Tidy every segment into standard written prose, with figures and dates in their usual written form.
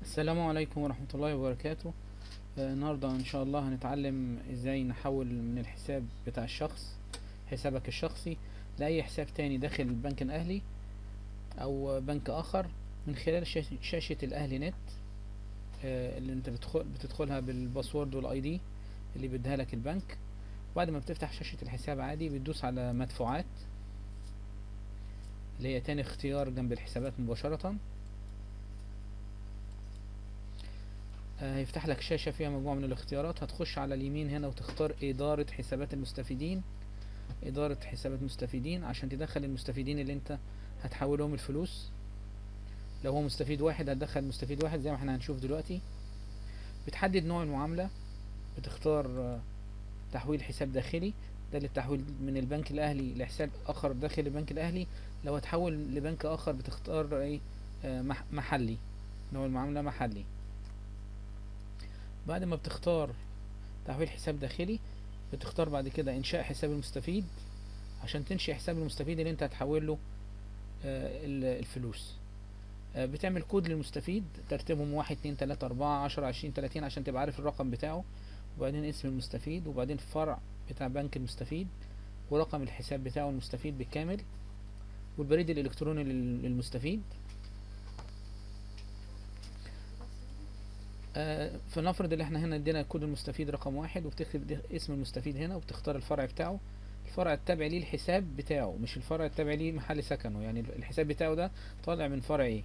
السلام عليكم ورحمة الله وبركاته. النهاردة إن شاء الله هنتعلم إزاي نحول من الحساب بتاع الشخص، حسابك الشخصي، لأي حساب تاني داخل البنك الأهلي أو بنك آخر من خلال شاشة الأهلي نت، اللي انت بتدخلها بال password وال ID اللي بيديها لك البنك. بعد ما بتفتح شاشة الحساب عادي بتدوس على مدفوعات اللي هي تاني اختيار جنب الحسابات مباشرة. هيفتح لك شاشة فيها مجموعة من الاختيارات. هتخش على اليمين هنا وتختار إدارة حسابات المستفيدين، إدارة حسابات المستفيدين عشان تدخل المستفيدين اللي انت هتحولهم الفلوس. لو هو مستفيد واحد هتدخل مستفيد واحد زي ما احنا هنشوف دلوقتي. بتحدد نوع المعاملة، بتختار تحويل حساب داخلي، ده للتحويل من البنك الأهلي لحساب آخر داخل البنك الأهلي. لو هتحول لبنك آخر بتختار ايه؟ محلي، نوع المعاملة محلي. بعد ما بتختار تحويل حساب داخلي بتختار بعد كده إنشاء حساب المستفيد عشان تنشئ حساب المستفيد اللي انت هتحول له الفلوس. بتعمل كود للمستفيد، ترتيبهم 1 2 3 4 10 20 30 عشان تبقى عارف الرقم بتاعه، وبعدين اسم المستفيد، وبعدين فرع بتاع بنك المستفيد، ورقم الحساب بتاعه المستفيد بالكامل، والبريد الإلكتروني للمستفيد. فلنفرض ان احنا هنا ادينا كود المستفيد رقم 1، وبتكتب اسم المستفيد هنا، وبتختار الفرع بتاعه، الفرع التابع ليه الحساب بتاعه، مش الفرع التابع ليه محل سكنه، يعني الحساب بتاعه ده طالع من فرع ايه،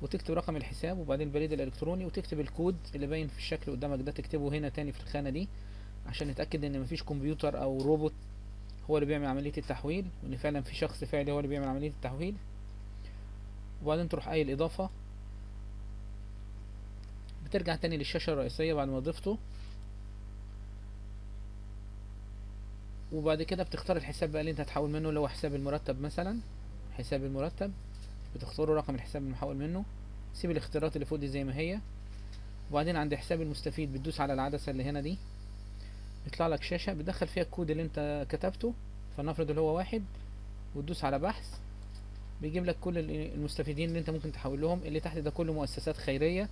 وتكتب رقم الحساب وبعدين البريد الالكتروني، وتكتب الكود اللي باين في الشكل قدامك ده، تكتبه هنا تاني في الخانة دي عشان نتأكد ان مفيش كمبيوتر او روبوت هو اللي بيعمل عملية التحويل، وان فعلا في شخص فعلي هو اللي بيعمل عملية التحويل. وبعدين تروح قايل اضافة، بترجع تاني للشاشة الرئيسية بعد ما ضفته، وبعد كده بتختار الحساب بقى اللي انت هتحول منه، اللي هو حساب المرتب مثلا. حساب المرتب بتختاره رقم الحساب المحول منه، سيب الاختيارات اللي فوق دي زي ما هي. وبعدين عند حساب المستفيد بتدوس على العدسة اللي هنا دي، بيطلع لك شاشة بتدخل فيها الكود اللي انت كتبته، فلنفرض اللي هو 1، وتدوس على بحث، بيجيب لك كل المستفيدين اللي انت ممكن تحول لهم. اللي تحت ده كله مؤسسات خيرية،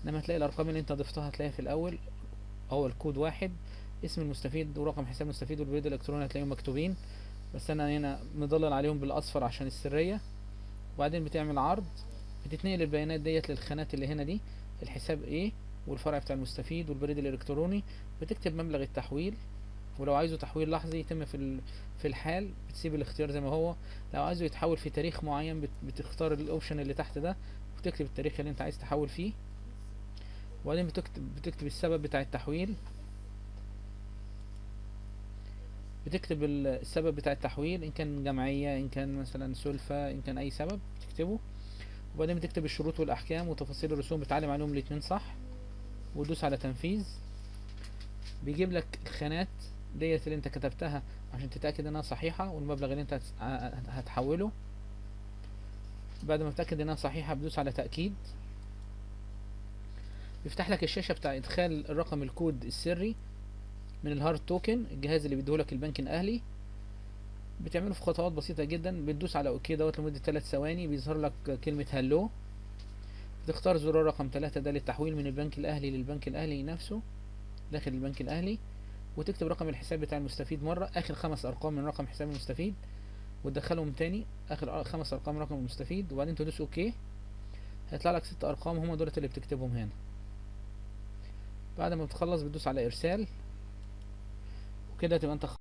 انما تلاقي الارقام اللي انت ضفتها هتلاقيها في الاول، هو الكود 1، اسم المستفيد ورقم حساب المستفيد والبريد الالكتروني هتلاقيهم مكتوبين، بس انا هنا مضلل عليهم بالاصفر عشان السرية. وبعدين بتعمل عرض، بتتنقل البيانات ديت للخانات اللي هنا دي، الحساب ايه والفرع بتاع المستفيد والبريد الالكتروني، بتكتب مبلغ التحويل، ولو عايزه تحويل لحظي يتم في الحال بتسيب الاختيار زي ما هو، لو عايزه يتحول في تاريخ معين بتختار ال option اللي تحت ده وتكتب التاريخ اللي انت عايز تحول فيه. وبعدين بتكتب السبب بتاع التحويل، بتكتب السبب بتاع التحويل ان كان جمعية، ان كان مثلا سلفة، ان كان اي سبب بتكتبه. وبعدين بتكتب الشروط والاحكام وتفاصيل الرسوم، بتعلم عليهم الاتنين صح، وتدوس على تنفيذ. بيجيب لك الخانات ديت اللي انت كتبتها عشان تتأكد انها صحيحة والمبلغ اللي انت هتحوله. بعد ما تتأكد انها صحيحة بتدوس على تأكيد، بيفتح لك الشاشة بتاع ادخال الرقم الكود السري من ال hard token، الجهاز اللي بيديهولك البنك الاهلي. بتعمله في خطوات بسيطة جدا، بتدوس على okay دوت لمدة 3 ثواني، بيظهر لك كلمة hello، بتختار زرار رقم 3 ده للتحويل من البنك الاهلي للبنك الاهلي نفسه داخل البنك الاهلي، وتكتب رقم الحساب بتاع المستفيد مرة، اخر 5 ارقام من رقم حساب المستفيد، وتدخلهم تاني اخر 5 ارقام رقم المستفيد، وبعدين تدوس okay، هيطلع لك 6 ارقام هما دولت اللي بتكتبهم هنا. بعد ما بتخلص بتدوس على ارسال، وكده تبقى انت